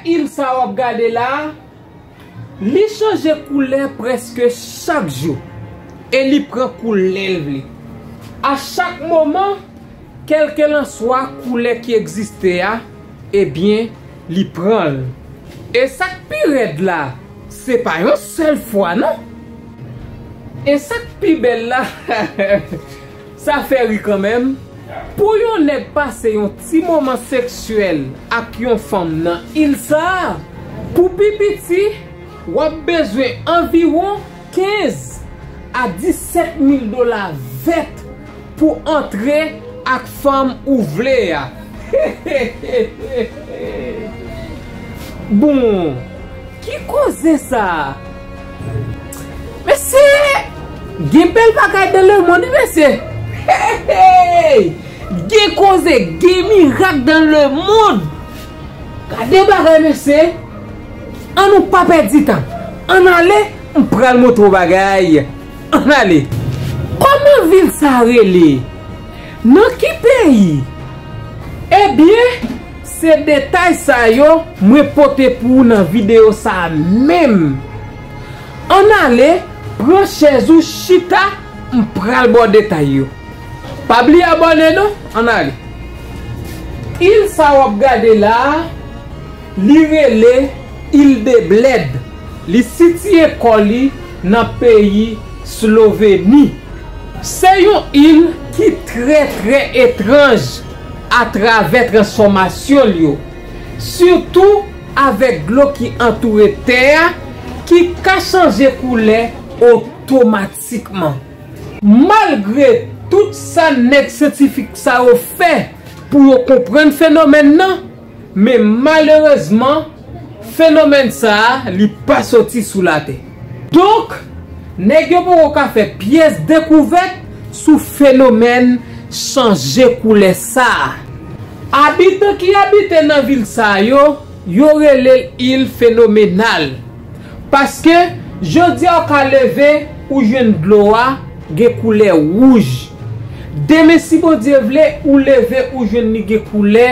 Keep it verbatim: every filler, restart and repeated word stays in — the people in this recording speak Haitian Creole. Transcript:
Il sa w ap gade la a, li chanje koulè prèske chak jou e li pran koulè l vle. A chak moman, kèlkelanswa koulè ki egziste a, ebyen, li pran l. E sa k pi rèd la, se pa yon sèl fwa non. E sa k pi bèl la, sa fè ri kanmenm. Pou yon nèg pase yon ti moman seksyèl ak yon fanm nan il sa a, pou pi piti, w ap bezwen anviwon kenz a disèt mil dola vèt pou antre ak fanm ou vle a. Bon, ki koze sa a? Mesye, gen bèl bagay dans le monde, mesye. Hey, hey! Gen koze, gen mirak dans le monde. Gade bagay, mesye. An nou pa pèdi tan. Ann ale, m pral montre w bagay. Ann ale. Kòman vil sa rele? Nan ki peyi? Ebyen, se detay sa yo mwen pote pou ou nan videyo sa a menm. Ann ale, pran chèz ou chita, m pral ba w detay yo. Pa bliye abòne non, ann ale. Il sa w ap gade la a, li rele Il de Bled. Li sitiye kò li nan peyi Sloveni. Se yon il ki trè, trè etranj atravè transfòmasyon l yo, sitou avèk dlo ki antoure tè a ki ka chanje koulè otomatikman. Malgre tout sa nèg syantifik sa yo fè pou yo konprann fenomèn nan, men malerezman, fenomèn sa a, li pa soti sou latè. Donk, nèg yo poko ka fè pyès dekouvèt sou fenomèn chanje koulè sa a. Abitan ki abite nan vil sa yo, yo rele l Il Fenomenal. Paske, jodi a w ka leve, ou jwenn dlo a gen koulè wouj. Demen, si Bondye vle, ou leve, ou jwenn li gen koulè